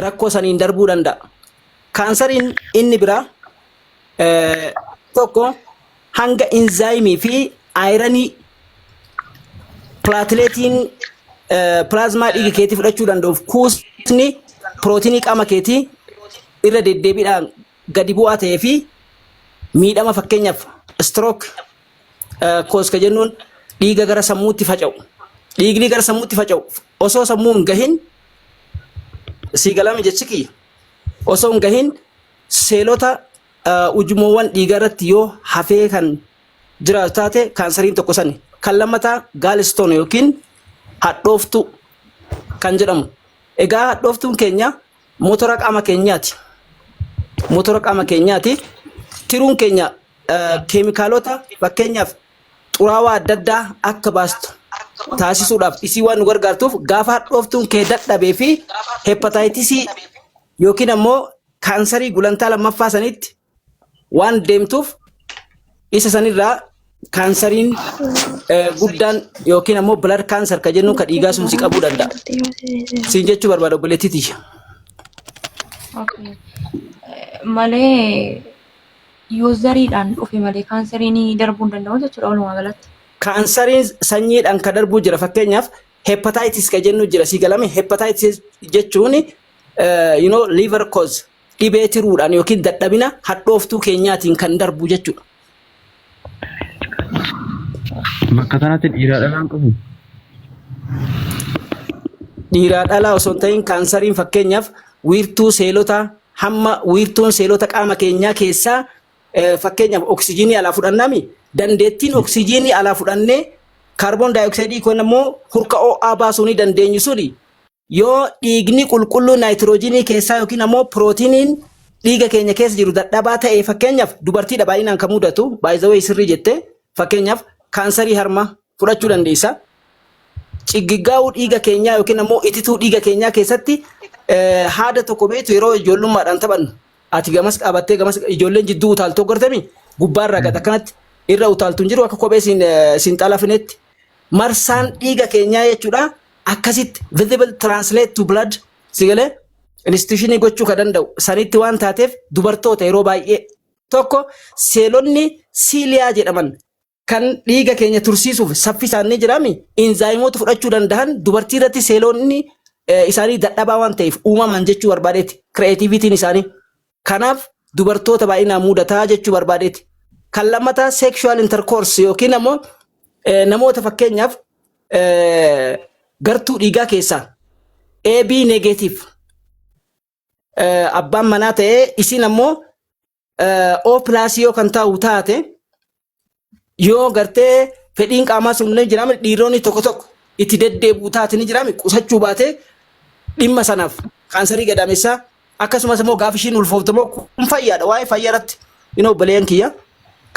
rakkoo saniin darbuu danda'a. Kaansariin inni biraa tokko hanga inzaayimii fi ayiranii pilaatileetiin pilaazmaa dhiiga keetii fudhachuu danda'uuf kuusni pirootinii qaama keetii irra deddeebiidhaan gadi bu'aa ta'ee fi miidhama fakkeenyaaf stroke koos ka jennuun dhiiga gara sammuutti faca'u. Dhiigni gara sammuutti faca'u osoo sammuu hin gahin sii galame jechi kiyya. Osoo hin gahin seelota ujummoowwan dhiigaa irratti yoo hafee kan jiraatu taate kaansariin tokko sani. Kan lammataa gaalstoon yookiin hadhooftuu kan jedhamu. Egaa hadhooftuun keenya motora qaama keenyaati. Motora qaama keenyaati. Tiruun keenya keemikaalota fakkeenyaaf xuraawaa adda addaa akka baastu taasisuudhaaf isii waan nu gargaartuuf gaafa hadhooftuun kee dadhabee fi hepataayitisii yookiin ammoo kaansarii gulantaa lammaffaa sanitti waan deemtuuf isa sanirraa kaansariin guddaan yookiin ammoo blood cancer ka jennu ka dhiigaa sun si qabuu danda'a. Siin jechuu barbaada obboleettii tiyya. Okay. Malee yoo zariidhaan dhufe malee kaanseriin darbuu hin danda'u jechuudha walumaa galatti. Kaansariin sanyiidhaan ka darbuu jira fakkeenyaaf hepatitis ka jennu jira sii galame hepatitis jechuun you know liver cause dhibee tiruudhaan yookiin dadhabina hadhooftuu keenyaatiin kan darbu jechuudha. Bakka kanatti dhiiraa dhalaan qabu. Dhiiraa dhalaa osoo hin ta'in kaansariin fakkeenyaaf wiirtuu seelota hamma wiirtuun seelota qaama keenyaa keessaa fakkeenyaaf oksijiinii alaa fudhannaami dandeettiin oksijiinii alaa fudhannee kaarboon daayooksaayidii kun immoo hurka ho'aa baasuu ni dandeenyu suni yoo dhiigni qulqulluu naayitiroojiinii keessaa yookiin ammoo pirootiiniin dhiiga keenya keessa jiru dadhabaa ta'e fakkeenyaaf dubartiidha baay'inaan kan mudatu by the way sirrii jette fakkeenyaaf kaansarii harmaa fudhachuu dandeessa. Ciggiggaa'uu dhiiga keenyaa yookiin ammoo itituu dhiiga keenyaa keessatti haada tokko beektu yeroo ijoollummaadhaan taphannu ati gamas qabattee gamas ijoolleen jidduu utaaltoo gortami gubbaarraa gad akkanatti irra utaaltu hin jiru akka kophee siin xalafinetti marsaan dhiiga keenyaa jechuudha akkasitti visible translate to blood si galee institutionii gochuu ka danda'u sanitti waan taateef dubartoota yeroo baay'ee tokko seelonni siiliyaa jedhaman kan dhiiga keenya tursiisuuf saffisaan ni jiraami inzaayimoota fudhachuu danda'an dubartii irratti seelonni isaanii dadhabaa waan ta'eef uumamaan jechuu barbaadeeti kireetiivitiin isaanii kanaaf dubartoota baay'inaan mudataa jechuu barbaadeeti. Kan lammataa sexual intercourse yookiin ammoo namoota fakkeenyaaf gartuu dhiigaa keessaa AB negative abbaan manaa ta'ee isiin ammoo O plus yoo kan ta'u taate yoo gartee fedhiin qaamaa sun ni jiraame dhiironni tokko tokko itti deddeebi'u taate ni jiraame qusachuu baate dhimma sanaaf kaansarii gadaamessaa akkasumas immoo gaafa ishiin ulfoofte immoo kun fayyaadha waa'ee fayyaa irratti inni obboleeyyan kiyya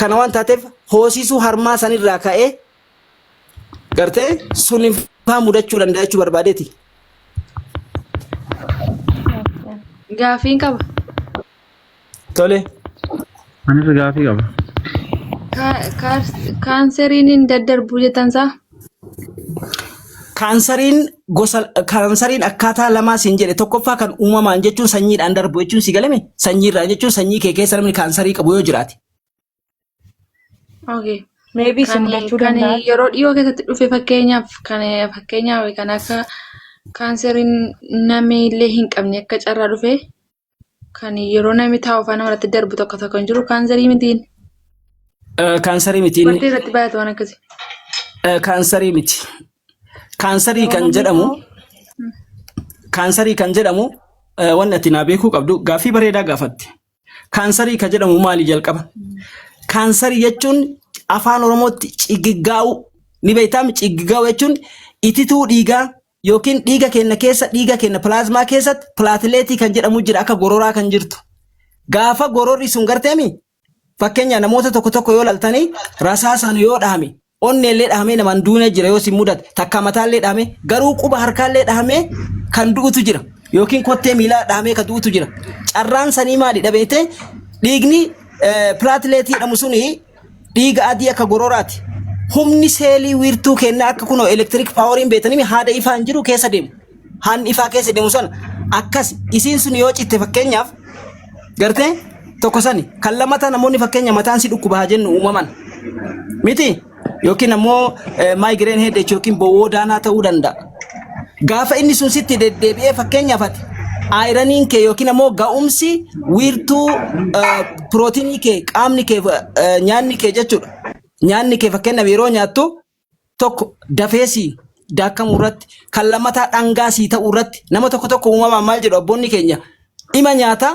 kana waan taateef hoosisuu harmaa sanirraa ka'ee gartee sun faa mudachuu danda'a jechuu barbaadeeti. Gaafiin qaba. Tole. Anis gaafii qaba. Kaanseriin hin daddarbuu jettan saa? Kaansariin gosa kaansariin akkaataa lamaa siin jedhe tokkoffaa kan uumamaan jechuun sanyiidhaan darbu jechuun si galame sanyiirraa jechuun sanyii kee keessa namni kaansarii qabu yoo jiraate. Okay. Maybe si Kan mudachuu kan danda'a. yeroo dhiyoo keessatti dhufe fakkeenyaaf kan fakkeenyaaf kan akka kaanseriin namni illee hin qabne akka carraa dhufe kan yeroo namni taa'u faana irratti darbu tokko tokko hin jiru kaanserii mitiin. Kaansarii miti inni. Dubartii irratti baay'atu waan akkasii. Kaansarii miti. Kaansarii Yeroo kan namni jedhamu taa'u kaansarii kan jedhamu wanni ati naa beekuu qabdu gaaffii bareedaa gaafatte. Kaansarii kan jedhamu maali jalqaba? Kaansarii jechuun afaan Oromootti cigiggaa'uu ni beektaami cigiggaa'uu jechuun itituu dhiigaa yookiin dhiiga keenya keessa dhiiga keenya pilaazmaa keessatti pilaatileetii kan jedhamu jira akka gororaa kan jirtu. Gaafa gororri sun garteemi fakkeenya namoota tokko tokko yoo laltanii rasaasaan yoo dhahame Onneellee dhahamee namaan duune jira yoo si mudate takka mataallee dhahamee garuu quba harkaallee dhahamee kan du'utu jira yookiin kottee miilaa dhahamee kan du'utu jira. Carraan sanii maali dhabeete dhiigni pilaatileetii jedhamu suni dhiiga adii akka gororaati. Humni seelii wiirtuu kennaa akka kunoo elektiriik paawariin beektanii haada ifaan jiru keessa deemu. Haanni ifaa keessa deemu sana Akkas isiin sun yoo citte, fakkeenyaaf, gartee tokko sani. Kan lammataa, namoonni fakkeenya mataan si dhukkuba haa jennu, uumaman miti, yookiin ammoo migraine headache yookiin bowwoo daanaa ta'uu danda'a. Gaafa inni sun sitti deddeebi'ee, fakkeenyaaf, ati ironiin kee yookiin ammoo ga'umsi wiirtuu pirootinii kee, qaamni kee, nyaanni kee jechuudha. Nyaanni kee fakkeenyaaf yeroo nyaattu tokko dafeesii daakamuu irratti, kan lammataa dhangaasii ta'uu irratti, nama tokko tokko uumamaan maal jedhu, abboonni keenya dhima nyaataa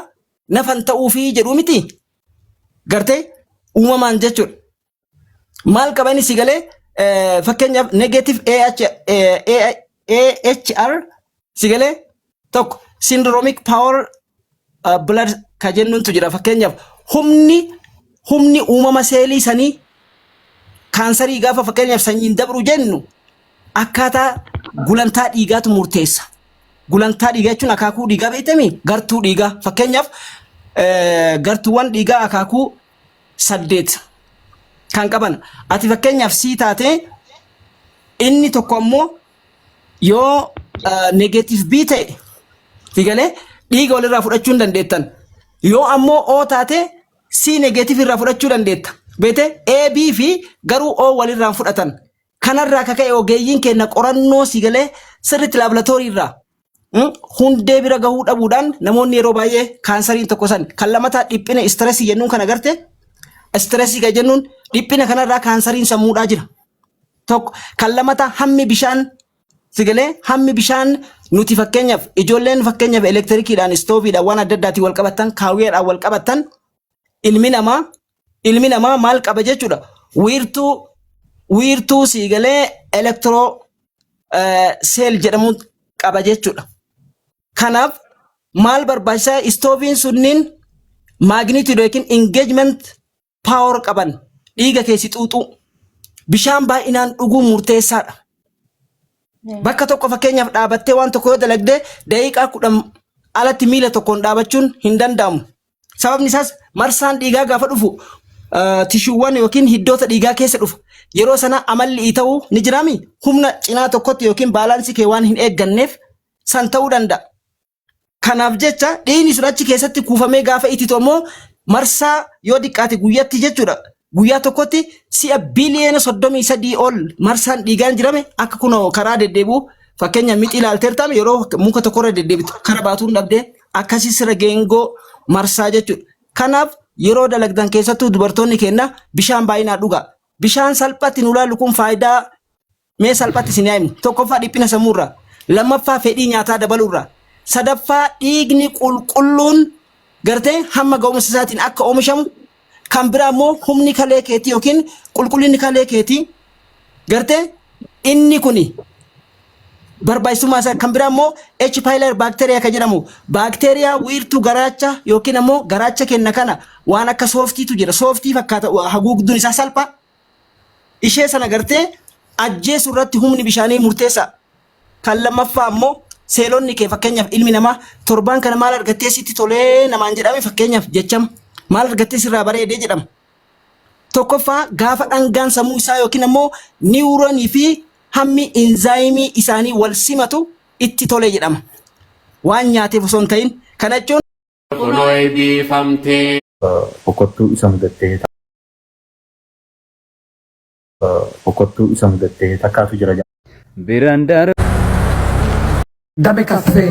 nafan ta'uufii jedhu miti, gartee uumamaan jechuudha. Maal qabani si galee, fakkeenyaaf negative AH, AHR si galee, tokko syndromic power blood ka jennuuntu jira. Fakkeenyaaf humni uumama seelii sanii kaansarii gaafa fakkeenyaaf sanyiin dabru jennu akkaataa gulantaa dhiigaatu murteessa. Gulantaa dhiigaa jechuun akaakuu dhiigaa beektamii, gartuu dhiigaa, fakkeenyaaf gartuuwwan dhiigaa akaakuu saddeet kan qaban, ati fakkeenyaaf sii taatee inni tokko ammoo yoo negative B ta'e, figalee dhiiga walirraa fudhachuu hin dandeettan. Yoo ammoo O taate, C negative irraa fudhachuu dandeetta. Beete A, B fi garuu O walirraa hin fudhatan. Kanarraa akka ka'e ogeeyyiin keenya qorannoo sigalee sirriitti laaboraatoorii irraa hundee bira gahuu dhabuudhaan namoonni yeroo baay'ee kaansariin tokko san. Kan lammataa dhiphina, stressii jennuun kana, garte stressii kan jennuun dhiphina kanarraa kaansariin sammuudhaa jira. Tokko kan lammataa hammi bishaan sigalee, hammi bishaan nuti fakkeenyaaf ijoolleen fakkeenyaaf elektirikiidhaan, istooviidhaan, waan adda addaatiin wal qabatan, kaawwiyaadhaan wal qabatan, ilmi namaa maal qaba jechuudha, wiirtuu siigalee electro cell jedhamu qaba jechuudha. Kanaaf maal barbaachisaa, istooviin sunniin magnitude yookiin engagement power qaban dhiiga keessi xuuxuu, bishaan baay'inaan dhuguun murteessaadha. Bakka tokko fakkeenyaaf dhaabattee waan tokko yoo dalagdee daqiiqaa 10 alatti miila tokkoon dhaabachuun hin danda'amu. Sababni isaas marsaan dhiigaa gaafa dhufu tishuuwwan yookiin hiddoota dhiigaa keessa dhufa. Yeroo sana amalli ta'uu ni jiraami, humna cinaa tokkotti yookiin baalaansii kee waan hin eegganneef san ta'uu danda'a. Kanaaf jecha dhiigni sun achi keessatti kuufamee gaafa ititu ammoo marsaa yoo diqqaate guyyatti jechuudha. Guyyaa tokkotti si'a biliyoona 33 ol marsaan dhiigaan jirame akka kunoo karaa deddeebi'u, fakkeenya mixii ilaalteertaame, yeroo muka tokkorra deddeebitu kara baatuun dhabdee akkasii sirra geengoo marsaa jechuudha. Kanaaf yeroo dalagdan, keessattuu dubartoonni keenya, bishaan baay'inaan dhugaa. Bishaan salphatti nu ilaallu kun faayidaa mee salphatti isin himu. Tokkoffaa dhiphina sammuurraa, lammaffaa fedhii nyaataa dabaluurraa, sadaffaa dhiigni qulqulluun gartee hamma ga'umsa isaatiin akka oomishamu, kan biraa immoo humni kalee keetii yookiin qulqullinni kalee keetii gartee inni kuni barbaachisummaa isaa, kan biraa immoo H. pylori baakteeriyaa kan jedhamu, baakteeriyaa wiirtuu garaacha yookiin ammoo garaacha kenna kana waan akka sooftiitu jira, sooftii fakkaata, haguugduun isaa salphaa, ishee sana gartee ajjeesuu irratti humni bishaanii murteessa. Kan lammaffaa ammoo seelonni kee, fakkeenyaaf ilmi namaa torbaan kana maal argattee sitti tolee namaan jedhame, fakkeenyaaf jechama maal argattee sirraa bareedee jedhama. Tokkoffaa gaafa dhangaan sammuu isaa yookiin ammoo niwuroonii fi hammi inzaayimii isaanii wal simatu itti tole jedhama. Waan nyaateef osoo hin ta'in, kana jechuun Kunoo eebbifamtee. Boqottuu isa mudattee boqottuu isa mudattee takkaatu jira. Biraan Dame café.